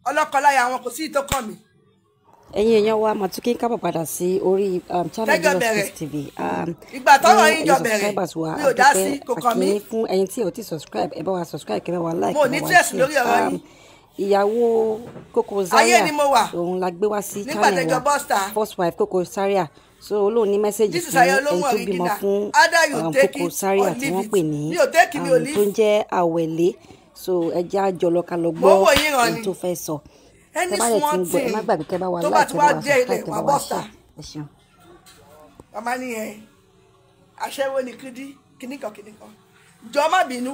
Ọlọ́kọláya wọn kò sí ìtọ́kàn mi. Ẹ̀yin èèyàn wa, mà tún kí n kábọ̀ padà sí orí channel Tẹ́jọ́ Jesus bẹ̀rẹ̀. Peace TV. Ìgbà tọ́rọ̀ Fún yín jọ ẹ̀yin bẹ̀rẹ̀, subscribers wa, mi ò dá sí, àdúpẹ́ kò kàn mí. àkíní fún ẹ̀yin tí ò tí subscribe, ẹ bá wa subscribe, kẹ́ bá wa like, Mo ò kẹ́ ní bá wa interest share. lórí ọ̀rọ̀ yín. Ìyàwó Koko Ayé Zaria ni mo wà. òun la gbé wá sí Nígbà channel tẹ́jọ́ wa, bọ́sítà. first wife Koko Zaria. So olóhùn ní mẹ́sẹ̀gì This is fún Ayọ̀ ẹni Olóhùn tó bímọ original. fún Either you take Koko it Zaria or tí leave wọ́n it. pè ní Mi ò take, mi ò tó leave. ń jẹ́ Àwẹ̀lé. So ẹ jẹ́ á jọ lọ ká lọ Mo gbọ́ ń wò yín ràn ohun ni. tó fẹ́ sọ. Any Tẹ́ bá dẹ̀ ti small ń gbọ́, ẹ má thing gbàgbé kẹ́ bá wa tó bá like, ti kẹ́ wá bá wa jẹ́ subscribe, ilẹ̀ kẹ́ wà bá wa bọ́sítà. share. Ẹ ṣeun. Màmá nìyẹn, aṣẹ́wó ni Kudi, kìnnìkan kìnnìkan. Jọ má bínú.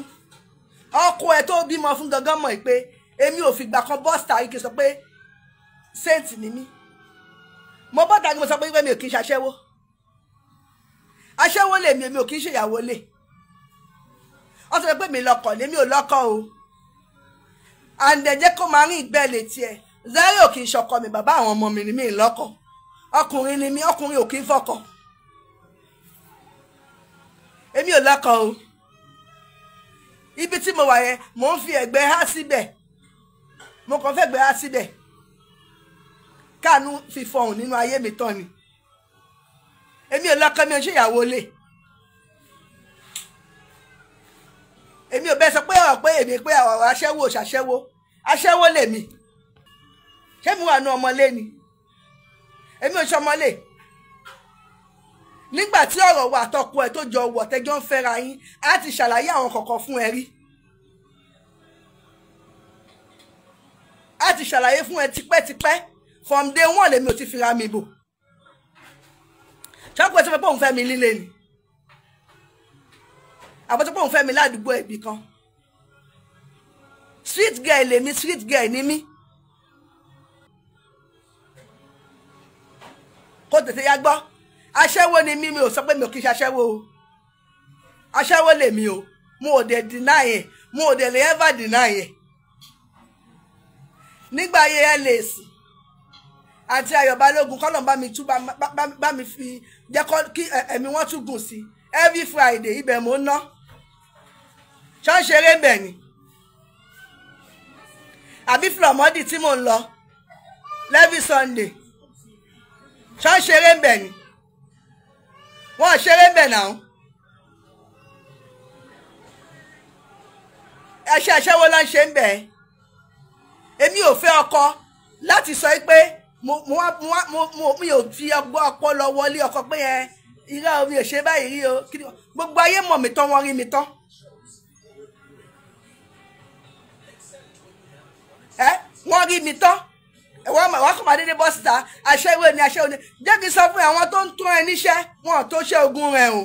Ọkọ ẹ tó bímọ fún gangan mọ̀ pé èmi ò fìgbà kan bọ́sítà yìí kì í sọ pé saint ni mí. Mo bọ́ta kí mo sọ pé mi ò kì í ṣaṣẹ́wó. Aṣẹ́wó lèmi, èmi ò kì í ṣèyàwó lè. Wọ́n sọ pé mi lọ́kọ lèmi ò lọ́kọ o. Àǹdẹ̀jẹ́ kó máa rìn ìgbẹ́ létí ẹ̀. Zaria ò kì í ṣọkọ mi, bàbá àwọn ọmọ mi ni mi lọ́kọ. Ọkùnrin ni mi, ọkùnrin ò kì í fọkọ. Èmi ò lọ́kọ o. Ibi tí mo wà yẹn, mò ń fi ẹ̀gbẹ́ há síbẹ̀. Mo kàn fẹ́ gbẹ́ há síbẹ̀. Káànú fi fọhùn nínú ayé mi tán ni. Èmi ò lọ́kọ, mi ò ṣèyàwó lè. Èmi ò bẹ́ẹ̀ sọ pé ọ̀rọ̀ pé èmi pé ọ̀rọ̀ aṣẹ́wó ṣàṣẹ́wó. Aṣẹ́wó lèmi. Ṣé mi wà nú ọmọlé ni? Èmi ò ṣọmọlé. Nígbà tí ọ̀rọ̀ wà tọkọ ẹ̀ tó jọ wọ̀ tẹ́jọ́ ń fẹ́ra yín, á ti ṣàlàyé àwọn kọ̀ọ̀kan fún ẹ rí. Á ti ṣàlàyé fún ẹ tipẹ́tipẹ́. From day one lèmi ò ti fira mi bò. Ṣọ́kùnrin sọ pé òun fẹ́ mi líle ni. Àbọ̀tọ́ pé òun fẹ́ mi ládùúgbò ẹ̀bí kan. Street girl lèmi, street girl ni mí. Kó tètè ya gbọ́. Aṣẹ́wó ni mí, mi ò sọ pé mi ò kí ṣe aṣẹ́wó o. Aṣẹ́wó lèmi o. Mo ò dẹ̀ deny ẹ̀. Mo ò dẹ̀ lè ever deny ẹ̀. Nígbà ayé LAC àti Ayọ̀ Balógun kọ́nà bá mi tú bá mi fi jẹ́ kí ẹ̀mí wọ́n tún gùn sí. Every Friday ibẹ̀ mò ń ná. Ṣọ́ọ̀ṣeré ń bẹ̀ ni. Àbí Flọ̀mọ́dì tí mò ń lọ every Sunday. Ṣọ́ọ̀ṣeré ń bẹ̀ ni. Wọ́n ṣeré ń bẹ̀ náà. Ẹṣẹ́ aṣẹ́wó ló ń ṣe ń bẹ̀. Èmi ò fẹ́ ọkọ láti sọ pé mi ò fi ọpọlọ wọlé ọkọ pé ẹ irọ́ mi ò ṣe báyìí rí o. Gbogbo ayé mọ̀ mí tán, wọ́n rí mi tán. Ẹ wọ́n rí mi tán. Wọ́n kò máa dédé bọ́ síta. Aṣẹ́wó ni, aṣẹ́wó ni. Jẹ́ kí n sọ fún àwọn tó ń tún ẹ níṣẹ́, wọn ò tó ṣe ogun rẹ̀ o.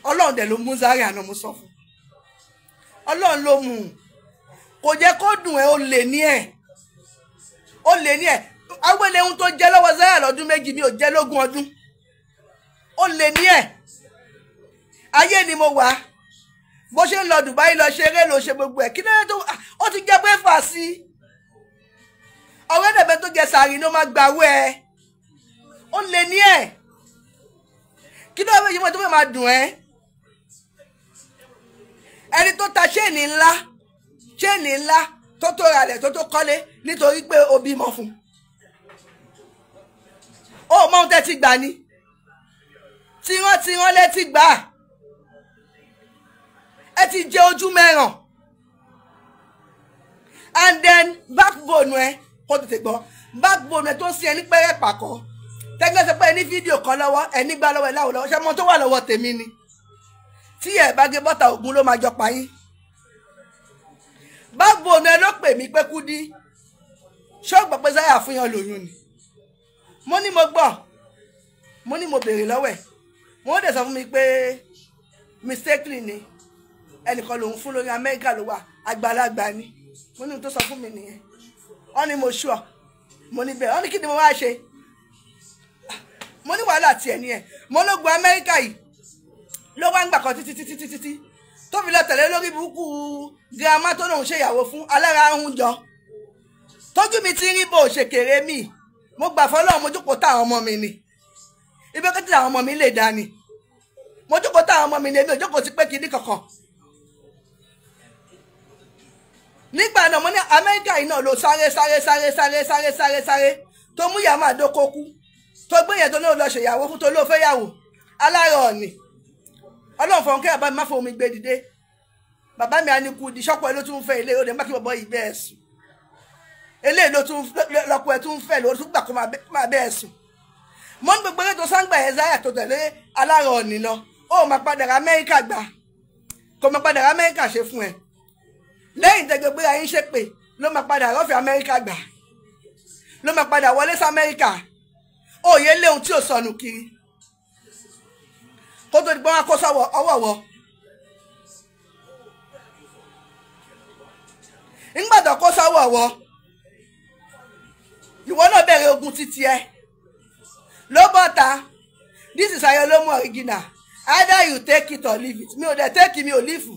Ọlọ́run dẹ̀ ló mú Zaria àná, mo sọ fún. Ọlọ́run ló mú un. Kò jẹ́ kó dùn ẹ́, ó lè ní ẹ̀. Ó lè ní ẹ̀. Awele ohun tó jẹ́ lọ́wọ́ Zaria lọ́dún méjì, mi ò jẹ́ lógún ọdún. Ó lè ní ẹ̀. Ayé ni mo wà. Bó ṣe ń lọ Dubai lọ ṣeré lọ ṣe gbogbo ẹ̀. Kí ló dé tó ó ti jẹ́ breakfast sí? Ọ̀rẹ́ dẹ̀bẹ̀ tó jẹ sàárì ló máa gbàwé ẹ. Ó lè ní ẹ̀. Kí ló dé tó fẹ́ máa dùn ẹ́? Ẹni tó ta ṣéènì ńlá, ṣéènì ńlá tó tó ralẹ̀ tó tó kọ́lé nítorí pé o bímọ fún. Ó mọ ohun tẹ́ ti gbà ni. Tìrán lẹ ti gbà. Ẹ ti jẹ ojú mẹ́ràn. And then backbone ẹ kó tètè gbọ́. Backbone ẹ tó ń sin ẹni pẹ́rẹ́ pàkọ́. Tẹ́gbẹ́ sọ pé ẹ ní fídíò kan lọ́wọ́, ẹ ní gbá lọ́wọ́ ẹ láwọ̀ lọ́wọ́. Ṣé mo tó wà lọ́wọ́ tèmi ni? Tí ẹ bá gé bọ́tà Ògún ló máa jọ pa yín. Backbone ẹ ló pè mí pé Kudi. Ṣé o gbọ́ pé Zaria fún yàn lóyún ni? Mo ní mo gbọ́. Mo ní mo béèrè lọ́wọ́ ẹ̀. Wọ́n dẹ̀ sọ fún mi pé mistakenly ni. Ẹnìkan lòun fún lórí Amẹ́ríkà ló wà, àgbàlagbà ni. Mo ní ohun tó sọ fún mi nìyẹn. Wọ́n ní mo ṣùọ́. Mo ní bẹ́ẹ̀. Wọ́n ní kí ni mo wá ṣe? Mo ní wàhálà tiẹ̀ ni ẹ̀. Mo ló gun Amẹ́ríkà yìí. Ló wá ń gbà kan títí títí títí tí. Tó fi lọ tẹ̀lé lórí burúkú girama tó lòun ṣèyàwó fún alára ń jọ. Tójú mi ti rí bó ṣe kéré mi. Mo gbà fọlọ́run, mo jókòó táwọn ọmọ mi ni. Ibi kí àwọn ọmọ mi lè dá ni. Mo jókòó táwọn ọmọ mi ni, èmi ò jókòó sí pé kinní kankan. Nígbà náà mo ní Amẹ́ríkà yìí náà ló sáré sáré sáré sáré sáré sáré sáré tó mú ìyá máa dóko kú, tó gbé yẹn tó náà lọ ṣèyàwó fún, tó ló fẹ́ yàwó aláàrọ̀ ọ̀nì. Ọlọ́run fọ̀n kẹ́ bàbá mi má fọ omi gbé dìde. Bàbá mi á ní kú di ṣọ́pọ̀ ẹ ló tún fẹ́ ilé òde má kí bàbá yìí bẹ́ẹ̀ sùn. Eléyìí ló tún lọ́pọ̀ ẹ tún fẹ́ ló tún gbà kó máa bẹ́ẹ̀ sùn. Mo ní gbogbo eré tó sáńgbà yẹn Zaria tó tẹ̀lé aláàrọ̀ ọ̀nì lọ, ó máa padà ra Amẹ́ríkà gbà, kò máa padà ra Amẹ́ríkà ṣe fún ẹ. Lẹ́yìn tẹ́ gbogbo ayé ń ṣépè ló máa padà rọ́ọ̀fẹ́ Amẹ́ríkà gbà, ló máa padà wọlé sí Amẹ́ríkà. Òye léhun tí ò sọnù kiri kó tó di pé wọ́n á kó sọ́wọ́ ọwọ́ wọ. Nígbà tó kó sọ́wọ́ wọ, ìwọ náà bẹ̀rẹ̀ ogun títí ẹ ló bọ́ta. This is Ayolomo original. Either you take it or leave it. Mi ò dẹ̀ take, mi ò leave.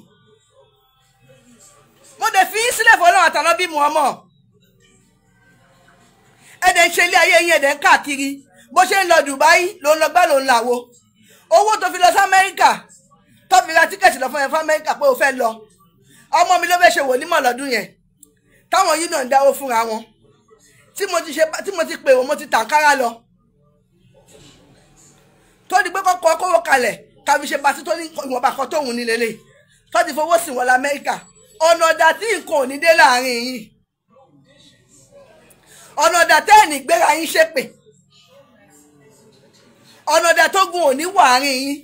Mo dẹ̀ fi sílẹ̀ fọlọ́run àtàná bí mu ọmọ. Ẹ̀dẹ̀ ń ṣe ilé ayé yín, ẹ̀dẹ̀ ń káàkiri. Bó ṣe ń lọ Dubai ló ń lọ gbá ló ń làwo. Owó tó fi lọ sí Amẹ́ríkà, tó fi ra tíkẹ̀tì lọ fún ẹ fún Amẹ́ríkà pé o fẹ́ lọ. Ọmọ mi ló fẹ́ ṣe wòlímọ̀ lọ́dún yẹn. Táwọn yìí náà ń dáwó fúnra wọn. Tí mo ti ṣe, tí mo ti pè wọ́n, mo ti tàǹkárá lọ. Tó di pé kọ́kọ́ kówó kalẹ̀ ká fi ṣe patí tó ní ìwọ̀nba kan tóun ní lélẹ̀. Tó ti fowó sìn wọ́n lọ Amẹ́ríkà. Ọ̀nà ọ̀dà tí nǹkan ò ní dé láàrin yìí. Ọ̀nà ọ̀dà tẹ́ ẹ̀ ní gbéra yín ṣépè. Ọ̀nà ọ̀dà tó gun ò ní wà àárín yín.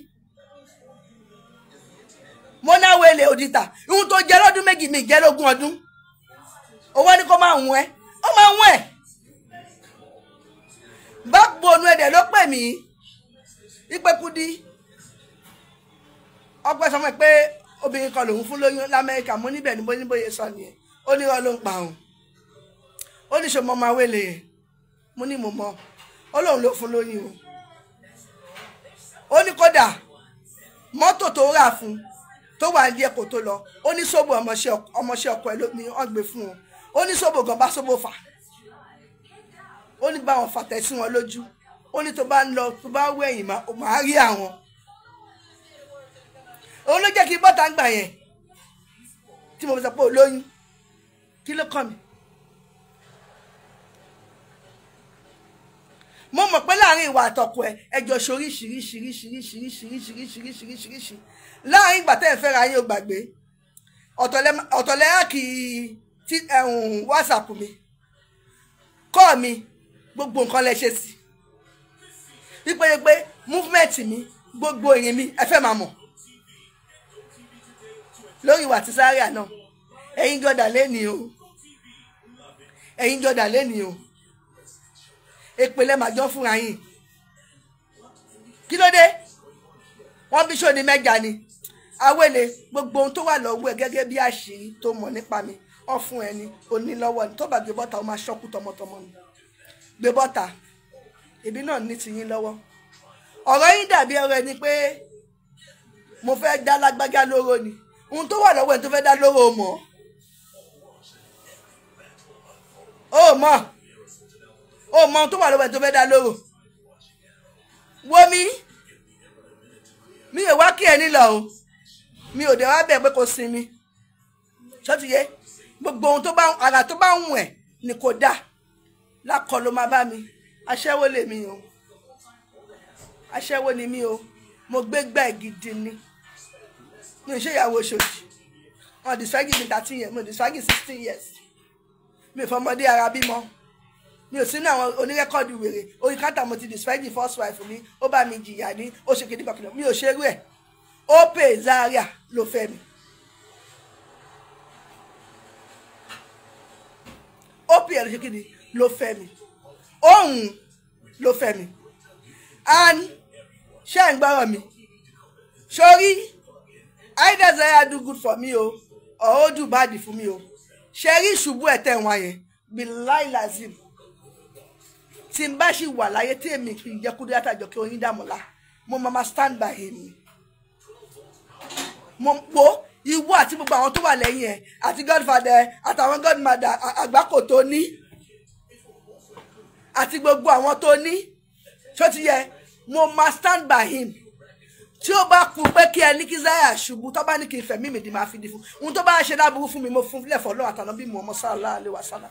Mo náwó èlé òdìtà. Ihun tó jẹ́ lọ́dún méjì mi jẹ́ lógún ọdún. Owó ni kó máa wùn ẹ́. Ó máa wùn ẹ́. Bákbónú ẹ̀dẹ̀ ló pè mí. Ipe Kudi. Ọpẹ́ sọ fún mi pé obìnrin kan lòun fún lóyún l'Amẹ́ríkà. Mo níbẹ̀ ni mo ní bóyá sọ nìyẹn. Ó ní irọ́ ló ń pa òun. Ó ní ṣe mo máa wélé yẹn. Mo ní mo mọ̀. Ó lóun ló fún lóyún o. Ó ní kódà mọ́tò tó rà fún tó wà ní ẹ̀kọ́ tó lọ. Ó ní sóbò ọmọọṣẹ́ ọkọ ẹ̀ ló ní wọ́n gbé fún un. Ó ní sóbò gan bá sóbò fà. Ó ní bá wọn fàtẹ́ sí wọn lójú. Ó ní tó bá ń lọ tó bá wẹ̀yìn máa rí àwọn. Òun ló jẹ́ kí bọ́tà ń gbà yẹn tí mo fi sọ pé olóyún. Kí ló kàn mí? Mo mọ̀ pé láàrin ìwà àtọkọ ẹ ẹjọ́ ṣoríṣiríṣiríṣiríṣiríṣiríṣiríṣiríṣi láàrin ìgbà tẹ́ ẹ fẹ́ra yín, ò gbàgbé ọ̀tọ̀lẹ́ kì í ti WhatsApp mi kọ́ mi gbogbo nǹkan lẹ ṣe sí wípé pé movement mi gbogbo ìrìn mi ẹ fẹ́ máa mọ̀ lórí ìwà tí Zaria náà. Ẹ̀yin jọ̀dà lẹ́ni o, ẹ̀yin jọ̀dà lẹ́ni o. Èpè lẹ́ máa jọ fúnra yín. Kí ló dé? Wọ́n bí sóni mẹ́ja ni. Awele gbogbo ohun tó wà lọ́wọ́ ẹ gẹ́gẹ́ bí àṣírí tó mọ̀ nípa mi. Wọ́n fún ẹni onílọ́wọ́ ni. Tó bá gbé bọ́ta, ó máa ṣọ́kú tọmọtọmọ ni. Gbé bọ́ta. Èmi náà ní tiyín lọ́wọ́. Ọ̀rọ̀ yín dàbí ọ̀rọ̀ ẹni pé mo fẹ́ dá lágbájá lóró ni. Ohun tó wà lọ́wọ́ ẹni tó fẹ́ dá lóró o mọ̀. O mọ̀. O mọ ohun tó wà lọ́wọ́ ẹni tó fẹ́ dá lóró. Wo mi. Mi ò wá kí ẹ nílọ o. Mi ò dẹ̀ wá bẹ̀ pé kò sinmi. Ṣọ́tìyé gbogbo ohun tó bá ara tó bá ń wù ẹ̀ ni kò dá. Lákọ ló máa bá mi. Aṣẹ́wó lèmi o. Aṣẹ́wó ni mí o. Mo gbé gbà gidi ni. Mi ò ṣe ìyàwó oṣooṣì. Wọn disfagi mi 13 years, mo disfagi 16 years. Mi ò fọmọdé ara bímọ. Mi ò sínú àwọn onírẹ́kọ̀dù wèrè. Orí kántà mo ti disfagi first wife mi. Ó bá mi jìyà ní oṣù kìíní kọkìlọ̀. Mi ò ṣerú ẹ̀. Ó pè Zaria ló fẹ́ mi. Ó pè ẹ̀ ló ṣe kìíní ló fẹ́ mi. Òun ló fẹ́ mi. And ṣé ń gbọ́rọ̀ mi? Sórí either Zaria do good for me o or ó do bad for me o. Ṣé rí ìṣubú ẹ̀ tẹ̀ wọ́n yẹn? Billahi lazim. Tí n bá ṣì wà láyé tí èmi kì í jẹ́ Kúdí Àtàjọkẹ́ Oyíndàmọ́lá, mo máa stand by him. Mo po ìwọ àti gbogbo àwọn tó wà lẹ́yìn ẹ̀ àti godfather ẹ̀ àtàwọn godmother àgbákò tó ní àti gbogbo àwọn tó ní. Ṣó ti yẹ? Mo máa stand by him. Tí ó bá kú pé kí ẹ ní kí Zaria ṣubú, tó bá ní kí n fẹ̀mí mi di máa fi di fún ohun tó bá ṣe láburú fún mi, mo fún lẹ́fọ̀ọ́ lọ́wọ́ àtàná bí mo ọmọ sallallahu alaihi wasallam.